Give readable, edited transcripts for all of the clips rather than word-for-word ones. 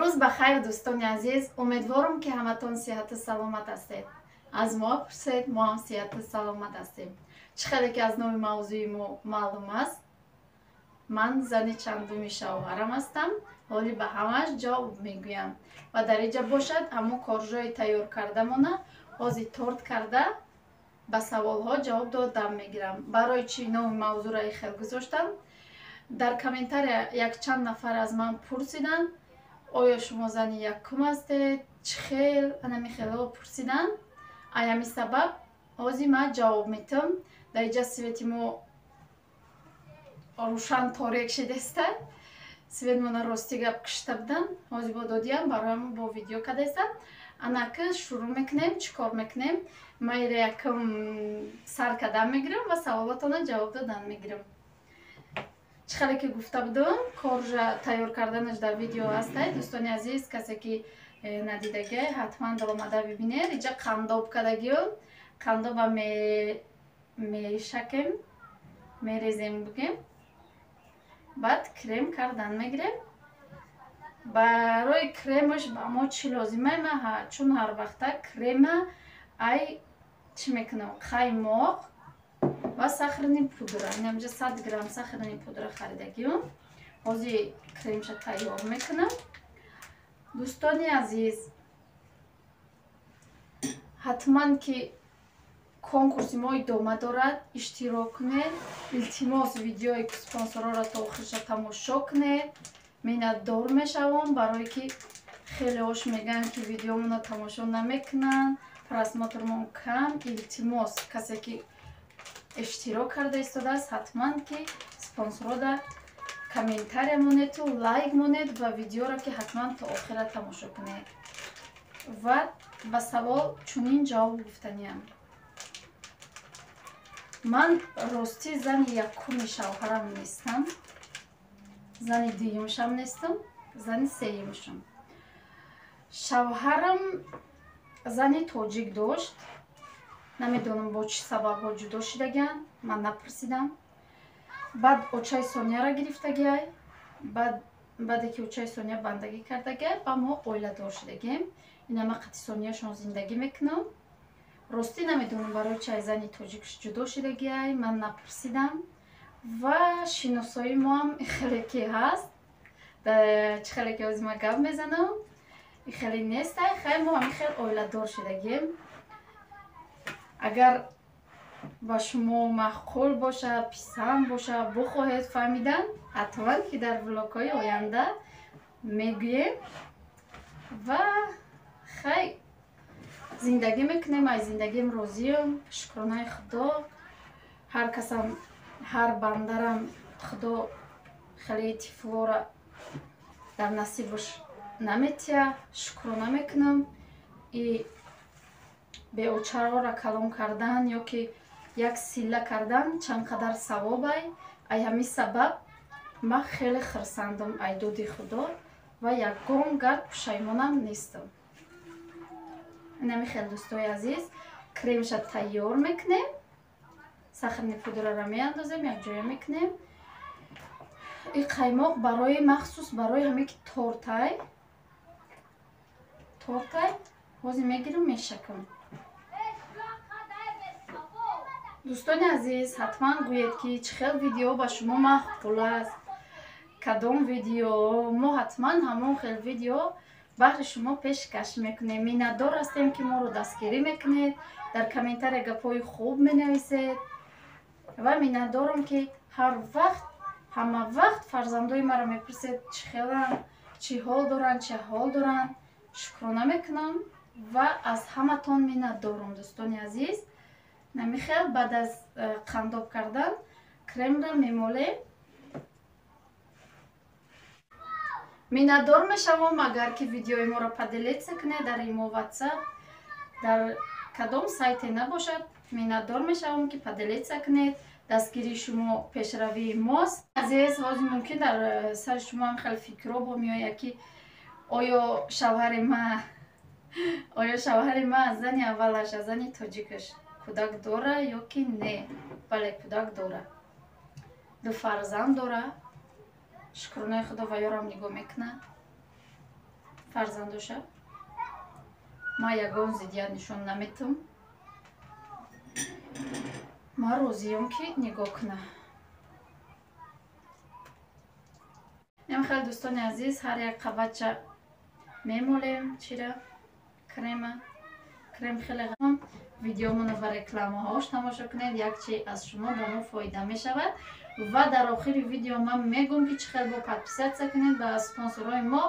Рӯз ба хайр, дӯстони азиз. Умедворам, ки ҳаматон сиҳату саломат ҳастед. Аз мо пурсед, мо ҳам сиҳату саломат ҳастем. Чӣ хеле ки аз номи мавзӯи мо маълум аст, ман зани чандуми шавҳарам ҳастам. Ҳоли ба ҳамаш ҷавоб мегӯям. Ва дар инҷа бошад ҳамон коржои тайёр кардамона ҳозир торт карда ба саволҳо ҷавоб додам мегирам. Барои чӣ номи мавзӯъро ин хел гузоштам? Дар комментария якчанд нафар аз ман пурсиданд, оё шумо зани якум ҳастед, чӣ хел, анами хелҳо пурсиданд. Ай ҳамин сабаб ҳозир ман ҷавоб метам. Дар инҷа свети мо рӯшан торик шидаста, свет мона рости гап кушта будан, ҳозир бо додиям бароям бо видео кадаистам. Анаки шурӯъ мекунем, чӣ кор мекунем? Ман ира якум сар кардан мегирам ва саволотона ҷавоб додан мегирам. Чӣ хеле ки гуфта будам, коржа тайёр карданаш дар видео ҳастай. Дӯстони азиз, касе ки надидагиай, ҳатман даромада бибинед. Инҷа қандоб кардагиём, қандоба мешакем, мерезем бугем, баъд крем кардан мегирем. Барои кремаш ба мо чӣ лозима? Ман чун ҳар вақта крема ай чӣ мекунам, қаймоқ ва сахарный пудра. Инамҷа 100 грамм сахарный пудра харидагиём. Ҳозир кремша тайёр мекунам. Дӯстони азиз, ҳатман ки конкурси мо идома дорад, иштирок кунед. Илтимос, видеои спонсорҳоро то охирша тамошо кунед. Миннатдор мешавам, барое ки хелеҳош мегӯянд, ки видеомонро тамошо намекунанд, просмотрмон кам. Илтимос, касе ки иштирок карда истодааст, ҳатман ки спонсорҳода комментария монеду лайк монед ва видеоро ки ҳатман то охира тамошо кунед. Ва ба савол чунин ҷавоб гуфтаниям. Ман ростӣ зани якуми шавҳарам нестам, зани дуюмшам нестам, зани сеюмшам. Шавҳарам зани тоҷик дошт, намедонам бо чӣ сабабҳо ҷудо шидагианд, ман напурсидам. Баъд очаи Сонияро гирифтагиай, баъде ки очаи Сония бандагӣ кардагиай, ба мо оиладор шидагием. Инама қати Сонияшон зиндагӣ мекунам. Ростӣ намедонам барои чи ай зани тоҷик ҷудо шидагиай, ман напурсидам. Ва шиносоии моам хеле ки ҳаст, чӣ хеле ки ҳозир ман гап мезанам, хеле нестай. Хай, мо ҳамин хел оиладор шидагием. Агар ба шумо маъқул бошад, писанд бошад, бухоҳед фаҳмидан, ҳатман ки дар влогҳои оянда мегӯем. Ва хай, зиндагӣ мекунем, аз зиндагиам розиам, шукронаи Худо. Ҳар касам, ҳар бандарам Худо хеле тифлора дар насибаш наметия, шукрона мекунам. И беочароро калон кардан ё ки як силла кардан чанд қадар савобай. Ай ҳамин сабаб ман хеле хурсандам ай доди Худо ва ягон гард пушаймонам нестам. Инами хел, дӯстои азиз, кремша тайёр мекунем, сахарный пудраро меандозем, якҷоя мекунем. И қаймоқ барои махсус барои ҳаме ки тортай, тортай ҳозир мегирам, мешакам. Дӯстони азиз, ҳатман гӯед, ки чӣ хел видео ба шумо маъқул аст, кадом видео. Мо ҳатман ҳамон хел видео баҳри шумо пешкаш мекунем. Миннатдор ҳастем, ки моро дастгирӣ мекунед, дар комментария гапҳои хуб менависед. Ва миннатдорам, ки ҳар вақт, ҳама вақт фарзандои маро мепурсед, чӣ хеланд, чӣ ҳол доранд, чӣ ҳол доранд. Шукрона мекунам ва аз ҳаматон миннатдорам, дӯстони азиз. Намихел баъд аз қандоб кардан кремра мемолем. Миннатдор мешавам, агар ки видеои моро поделиться кунед дар имо, WhatsApp, дар кадом сайте набошад, миннатдор мешавам, ки поделиться кунед. Дастгирии шумо пешравии мост. Азиз, ҳозир мумкин дар сари шумо ҳам хеле фикрҳо бо меояд, ки оё шавҳари ма аз зани аввалаш, аз зани тоҷикаш кӯдак дора ё ки не. Бале, кӯдак дора, ду фарзанд дора. Шукронаи Худо, ва ёрам нигоҳ мекунад. фарзандоша. Ман ягон зиддият нишон наметам. Ман розиём ки нигоҳ куна. Хеле дӯстони азиз, ҳар як қабатча мемолем чира крема. Крем хеле видеомонро ба рекламаҳош тамошо кунед, як чи аз шумо ба мо фоида мешавад. Ва дар охири видео ман мегӯм ки чӣ хел бо подписатсия кунед ба спонсорҳои мо.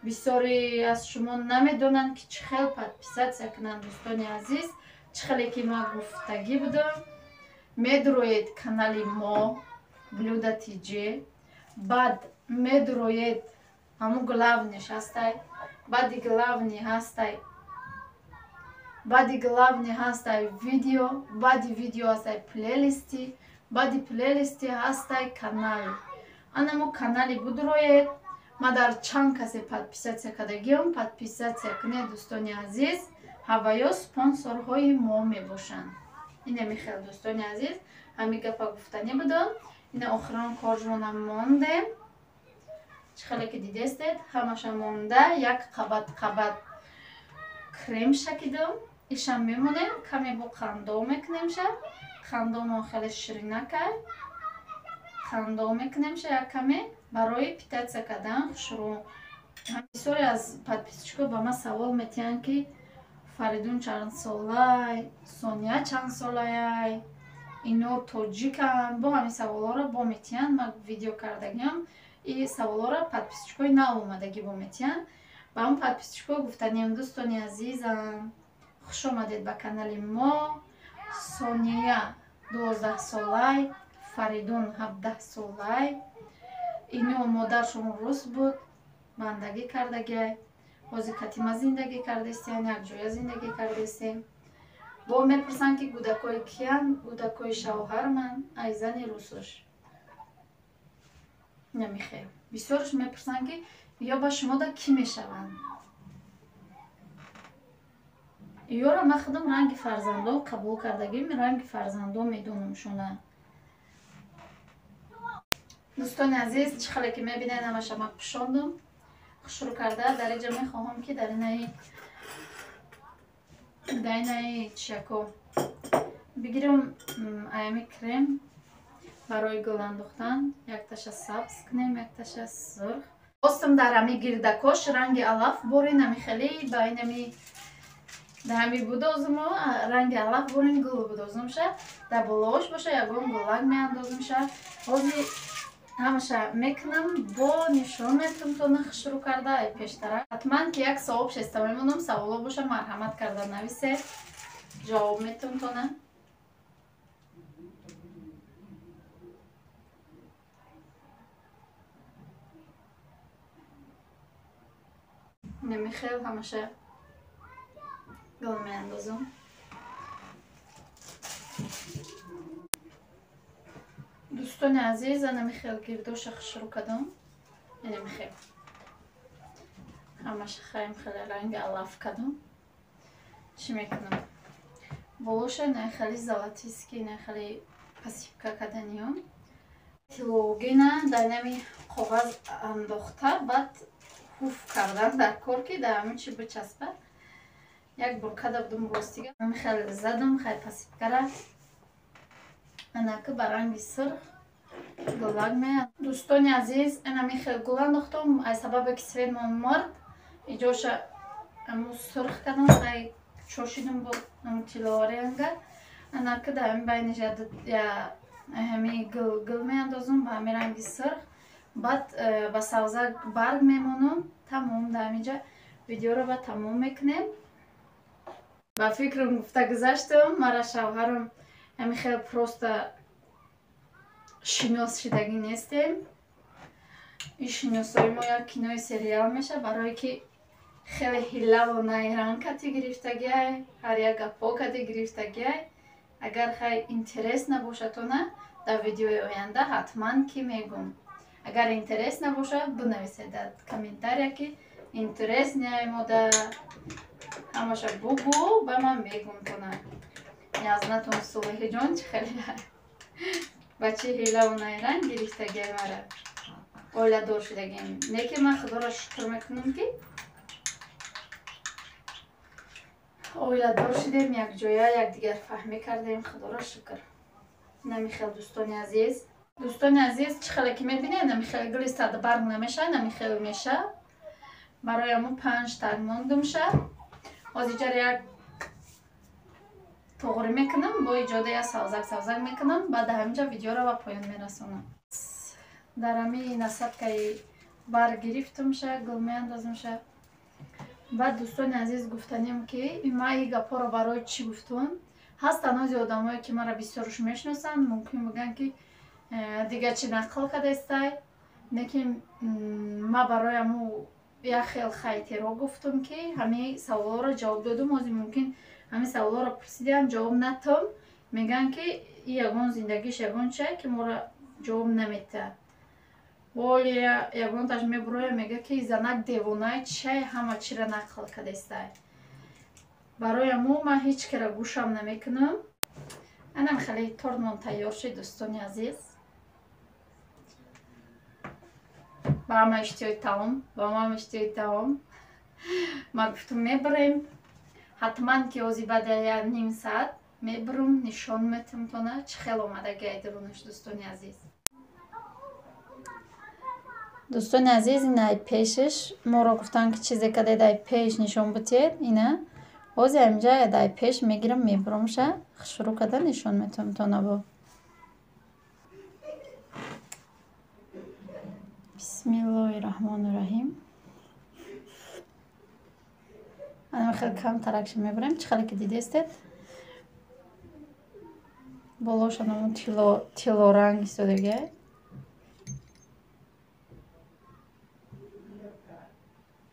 Бисёре аз шумо намедонанд ки чӣ хел подписатсия кунанд дӯстони азиз. Чӣ хеле ки ман гуфтагӣ будам, медуроед канали мо Блюда ТЖ, баъд медуроед ҳамун главниш ҳастай, баъди главни ҳастай, баъди главни ҳастай видео, баъди видео ҳастай плейлисти, баъди плейлисти ҳастай канали. Анамо канали будуроед. Ман дар чанд касе подписатсия кардагиам, подписатсия кунед дӯстони азиз. Ҳаваё спонсорҳои мо мебошанд. Инами хел дӯстони азиз, ҳамин гапа гуфтанӣ будам. Ина охирон коржмона мондем. Чӣ хеле ки дидестед, ҳамаша монда, як қабат қабат крем шакидам. Ишам мемонем, каме бо қандо мекунемша. Қандомон хеле ширинакай. Қандо мекунемша як каме барои питатсия кардан хушрӯ. Бисёре аз подписчикҳо ба ман савол метиҳанд ки Фаридун чанд солай, Сония чанд солаяй, ино тоҷиканд. Бо ҳамин саволҳоро бо метиҳанд. Ман видео кардагиам, и саволҳоро подписчикҳои нав омадагӣ бо метиҳанд. Ба ҳамн подписчикҳо гуфтанем дӯстони азизам, хуш омадед ба канали мо. Сония 12 солай, Фаридун 17 солай. Ино модаршон рус буд, бандагӣ кардагиай. Ҳозир катима зиндагӣ кардастем, якҷоя зиндагӣ кардастем. Бо мепурсанд ки гудакҳои киянд, гудакҳои шавҳарман, ай зани русуш. Намехел. Бисёрш мепурсанд ки ё ба шумода кӣ мешаванд. Ёро ман худам ранги фарзандон қабул кардагим, ранги фарзандон медонам шуна. Дӯстони азиз, чӣ хеле ки мебинед, ҳамаша ман пӯшондум. Хушрӯ карда дар инҷа мехоҳам ки дар инаи чиако бигирам аями крем барои гул андохтан. Якташа сабз кунем, якташа сурх. Хостам дар ами гирдакош ранги алаф борин, ами хеле ба инами дар ами будозумо ранги алаф борин, гул будозумша. Дар болоош боша ягон гулак меандозумша. Ҳозир ҳамаша мекунам, бо нишон метам то хушрӯ карда ай пештара. Ҳатман ки як савоб шеста мемонам, саволо боша марҳамат карда нависе, ҷавоб метам тона. Намихел ҳамаша гул меандозам. Дӯстони азиз, анамихел гирдоша хушрӯ кардам. Инамихел ҳамаша хаем хеле ранги алаф кардам. Чӣ мекунам? Болоша на хеле золотистки, на хеле посипка карданиён. Тилогина дар инами коғаз андохта, баъд ҳуф кардан дар кор ки дар ҳамин чи бичаспад. Як бор карда будум ростига. Ҳамихел задам хай посипкара. Анаки ба ранги сурх гулак меяд. Дӯстони азиз, инами хел гул андохтам. Аз сабабе ки светмон мурд, иҷоша аму сурх кардам, ай чошидам бо аму тиловари ранга. Анаки дар ҳамин байниш ҳами гул меандозам ба ҳамин ранги сурх. Баъд ба савза барг мемонам. Тамом, дар ҳаминҷа видеоро ба тамом мекунем. Ба фикрам гуфта гузаштам, мара шавҳарам ҳамин хел просто шинос шидагӣ нестем. Ин шиносои мо як кинои сериал меша, барое ки хеле ҳилаву найранг кати гирифтагиай, ҳар як гапҳо кати гирифтагиай. Агар хай интерес набошад, она дар видеои оянда ҳатман ки мегӯм. Агар интерес набошад, бинависед дар комментария ки интерес неаймода, ҳамаша бугӯ, ба ман мегӯм тона. Язнатон Сулеҳиҷон чӣ хеле ба чӣ ҳилаву найранг гирифтагиай мара. Оиладор шудагием. Не ки ман худоро шукр мекунам ки Оиладор шудем, якҷоя якдигар фаҳмӣ кардем, худоро шукр. Намихел дӯстони азиз. Дӯстони азиз, чӣ хеле ки мебинед, намихел гули садбарг намеша, намихел меша. Барои ҳамун 5 таг мондумша. Ҳозир як тоғрӣ мекунам, бо иҷода як савзак савзак мекунам, баъд ҳаминҷа видеоро ба поён мерасонам. Дар ҳамин насадкаи барг гирифтумша, гул меандозумша. Баъд дӯстони азиз гуфтанем ки ман ин гапҳоро барои чӣ гуфтум? Ҳастанд ози одамое ки маро бисёруш мешиносанд, мумкин бигӯянд ки дигар чӣ нақл кардастай, лекин ман барои ҳамун як хел хайтеро гуфтум ки ҳамин саволҳоро ҷавоб додум. Ози мумкин ҳамин саволҳоро пурсидиам, ҷавоб натам, мегӯянд ки ин ягон зиндагиш ягон чие ки моро ҷавоб наметиҳад. Воли ягонташ мебуроя, мегӯяд ки занак девонае, чие ҳама чиро нақл кардастай. Барои ҳамун ман ҳеҷ кара гӯшам намекунам. Анам хеле тортмон тайёр шуд дӯстони азиз. Ба ҳама иштиҳои таом, ба ман иштиҳои таом. Ман гуфтум мебарем. Ҳатман ки ози баъд як ним саат мебарам, нишон метам тона чӣ хел омадагиай дарунаш дӯстони азиз. Дӯстони азиз, ин ай пешаш моро гуфтанд ки чизе кадед ай пеш нишон бутиед, ина ҳозир ҳаминҷа ай пеш мегирам, мебарамша, шурӯъ карда нишон метам тона бо. Бисмиллоҳи раҳмони раҳим. Ана хеле кам таракша мебарем, чӣ хеле ки дидестед. Болоша намун тиллоранг истодагиай.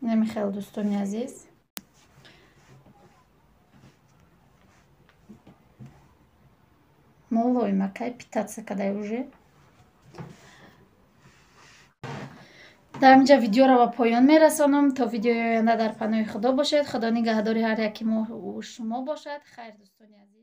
Намихел дӯстони азиз. Молоимакай питаться кадай уже. Дар ҳаминҷа видеоро ба поён мерасонам. То видеои оянда дар паноҳи Худо бошед. Худо нигаҳдори ҳар яки мо шумо бошад. Хайр дӯстони азиз.